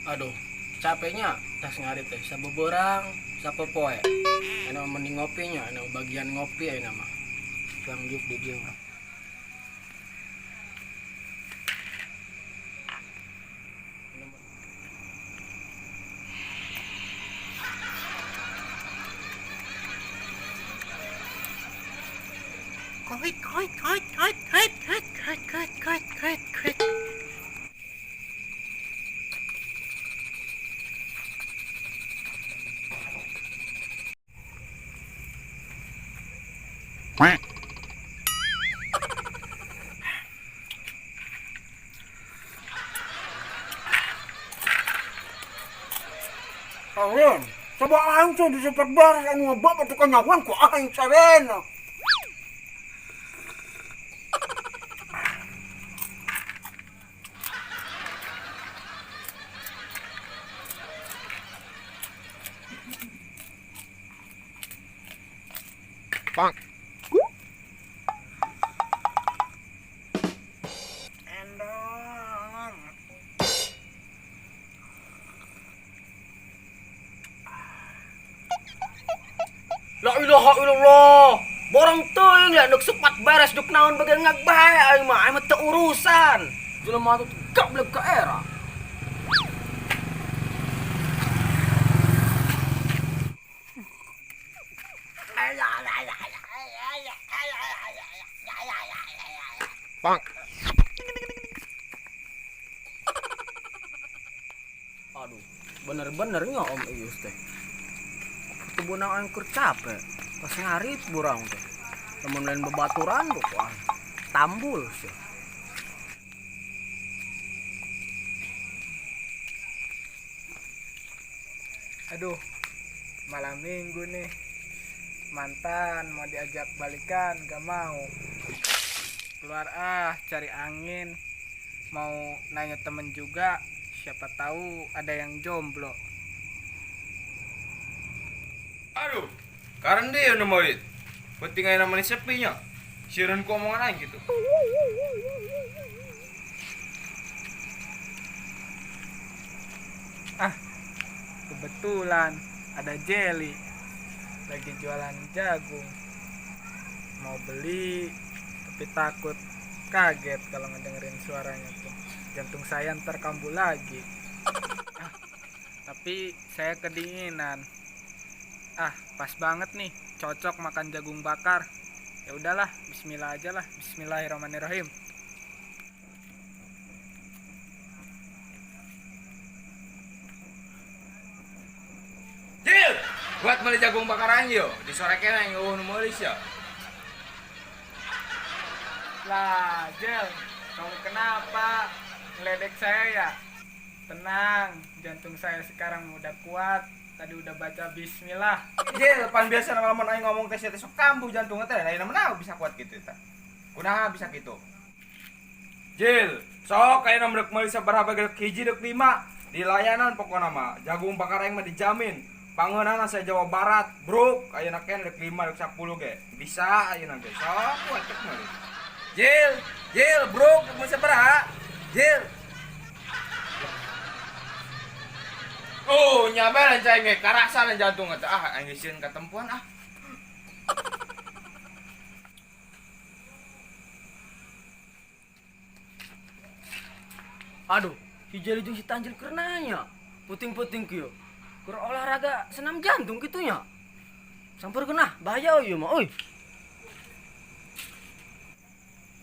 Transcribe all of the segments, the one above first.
Aduh, capeknya tas ngarit teh sabeberang, sapopoe. Anu mending ngopinya, anu bagian ngopi ayeuna mah. Langjuk di dieu mah. Koit, koit, koit, koit, koit, koit, koit, koit, koit, koit, koit. Quack. Awen, coba aing teh disepet beres anu ngebab atuh kanyawan ku aing sarena. Bonk. Endong. La ilaha illallah. Borong teuing lah nduk sepat beres duk naon bagian ngag bae aing mah, aing mah teu urusan. Jelema tuh gablek ka era. Bonk. Aduh, bener-benernya Om Ius teh. Tebunang aing keur capek. Pas ngarit burang teh. Lamun lain bebaturan buk aing. Tambul sih. Aduh, malam minggu nih. Mantan mau diajak balikan gak mau. Keluar ah, cari angin. Mau nanya temen juga, siapa tahu ada yang jomblo. Aduh, karena dia nu moit. Penting aya namanya sepi nya. Sireun ku omongan aing gitu. Ah, kebetulan ada Jelly lagi jualan jagung. Mau beli, tapi takut kaget kalau ngedengerin suaranya tuh. Jantung saya ntar kambuh lagi. Ah, tapi saya kedinginan. Ah, pas banget nih, cocok makan jagung bakar. Ya udahlah, bismillah aja lah. Bismillahirrahmanirrahim. Jil, buat beli jagung bakaran yo. Di sore kena yang eueuh nu meuli sia. Lah, Jel, kamu kenapa ngeledek saya ya? Tenang, jantung saya sekarang udah kuat. Tadi udah baca bismillah. Jil, pan biasa lamun aing ngomong teh sia teh sok kambuh jantungna teh, lain mana bisa kuat gitu teh. Kunaha bisa gitu? Jil, sok aya rek meuli sabaraha bae dek hiji dek lima di layanan pokona mah. Jagung bakar aing mah dijamin. Pangeunana saya Jawa Barat, bruk ayeuna keneh dek 5 dek 10 ge. Bisa ayeuna ge. Sok kuat cek meuli. Jil, Jil, bruk dek meuli sabaraha? Jil. Oh, nyabe lain cai ge karasa lain jantung teh. Ah, aing geus sieun katempuan ah. Aduh, si Jelly jeung si Tanjil keur nanya. Puting-puting kieu. Keur olahraga senam jantung kitu nya. Sampeurkeun ah, bahaya ieu mah euy.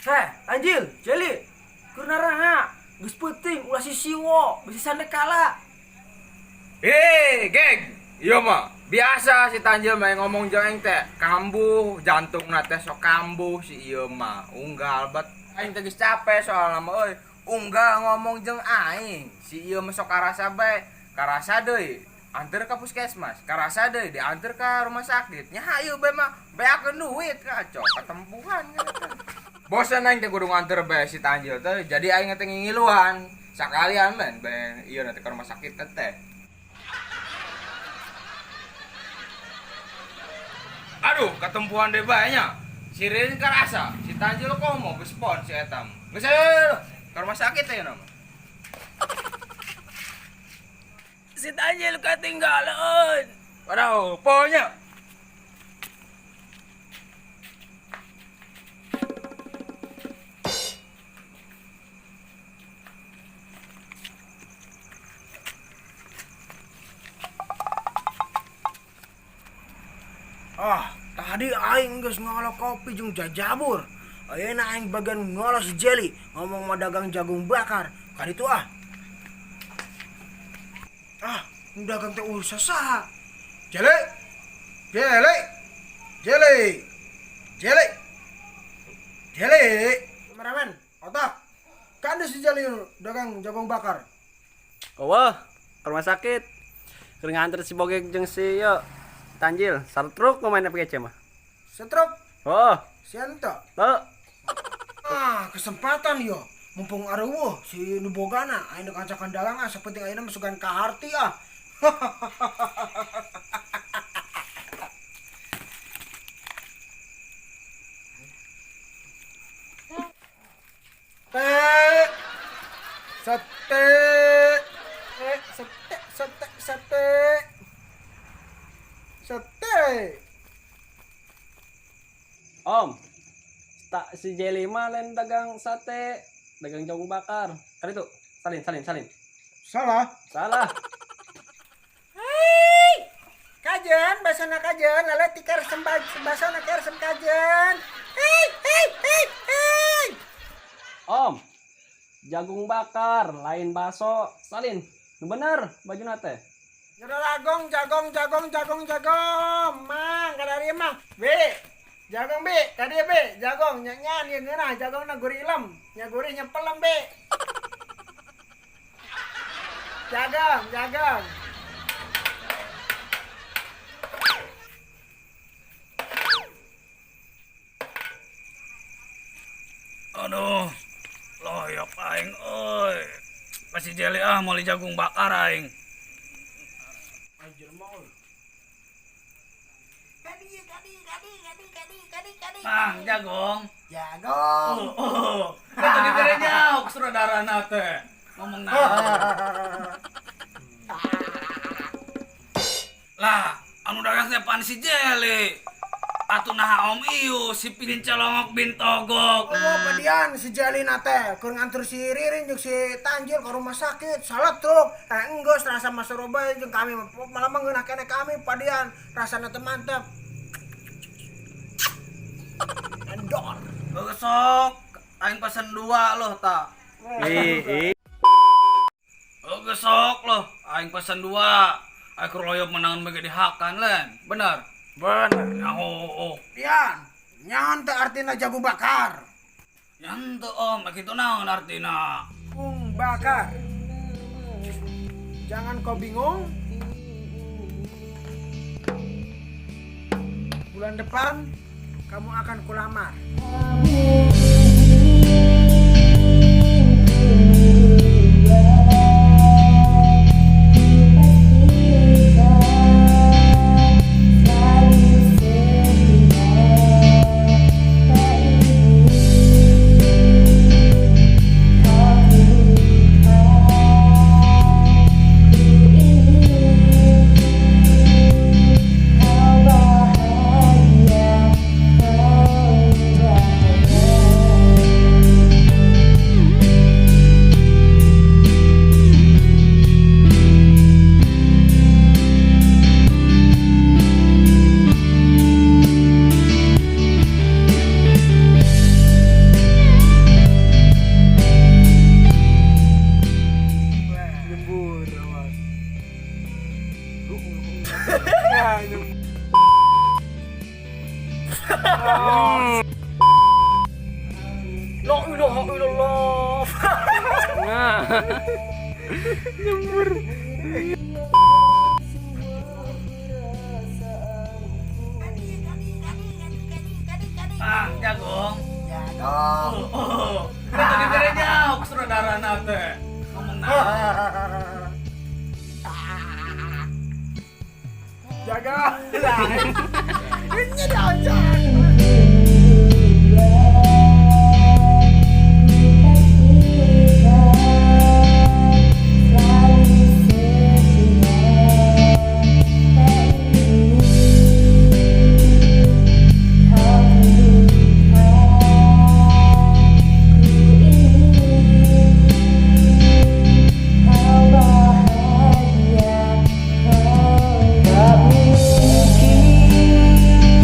Heh, Tanjil, Jelly. Keur naraha? Geus peuting ulah sisiwo, bisi sandekala. Hei, geng. Iya mah, biasa si Tanjil mah ngomong jeung aing teh, kambuh jantungna teh sok kambuh si ieu mah. Unggal bet aing teh geus capek soalna mah euy. Unggal ngomong jeung aing, si ieu mah sok karasa bae, karasa deui anter ka puskesmas, karasa deui diantar ka rumah sakit. Nya ieu bae mah beakeun duit kacau, katempuhan teh. Bosan aing teh kudu nganter bae si Tanjil teh, jadi aing teh ngingiluan. Sakalian men bae ieu teh ka rumah sakit teh. Aduh, ketempuhan deh banyak. Si Rin karasa, si Tanjil komo bespon si etam. Geus ayo, ke rumah sakit ya nama. Si Daniel ketinggalan. Waduh, pokoknya. Ah, tadi aing geus ngolah kopi jeung jajabur. Ayeuna aing bagian ngolah si Jelly ngomong mau dagang jagung bakar. Kan itu ah. Ah, nu dagang teh urusan saha? Jelly. Jelly. Jelly. Jelly. Jelly. Kameramen, otak. Kan si Jelly dagang jagung bakar. Wah, ke rumah sakit. Keur nganter si Bogek jeung si yo Tanjil, sartruk main FGC mah. Setruk, Oh, sianta. tuh. Ah, kesempatan yo. Mumpung areuweuh si nu bogana aing nu kancakan dagang ah sapenting ayeuna masukan ka harti ah. Te sate sate sate sate sate. Om, tak si Jelly mah lain dagang sate, dagang jagung bakar. Kan itu, salin, salin, salin. Salah. Salah. Kajen, basana kajen, lala tikar sembah basana kersem kajen. Hei, hei, hei, hei. Om, jagung bakar, lain baso, salin. Nu bener baju nate. Jagong, jagong, jagong, jagong, jagong. Mang, kadari mah. B. Jagong B, tadi B, jagong nyanyian ya ngeunah jagongna gurih ilem, nya gurih nya pelem B. Jagong, jagong. Aduh, loyok aing euy. Kasih Jelly ah meuli jagung bakar aing. Anjir mah. Euy. Kadi, kadi, kadi, kadi, kadi, kadi, kadi. Mang, jagung. Jagong. Oh, oh. Dibere nyauk saudarana teh. Ngomong naon. Lah, anu dagang teh pan si Jelly. Atuh naha Om Iyu si pinin celongok bin togok. Oh, padian si Jalina teh keur nganter si Ririn jeung si Tanjil ke rumah sakit, salah truk. Enggeus rasa masaroba jeung kami malah mah ngeunah keneh kami padian, rasana teh mantap. Endor. Heuh sok, aing pesen dua loh ta. Ih, Heuh sok loh, aing pesen dua. Aing keur loyok menangan bagi dihakan len. Bener. Bener. Ya oh, oh. Dian, nyaon teh artina jagung bakar. Yang teu Om, kitu naon artina? Jagung bakar. Jangan kau bingung. Bulan depan kamu akan kulamar. Nyembur awas. Ya, nyembur. La ilaha illallah. Nah. Nyembur. Ah, jagung. Jagung. Oh, oh. Kata dibere nyauk saudarana teh. Ngomong naon. Jaga. Ini aja.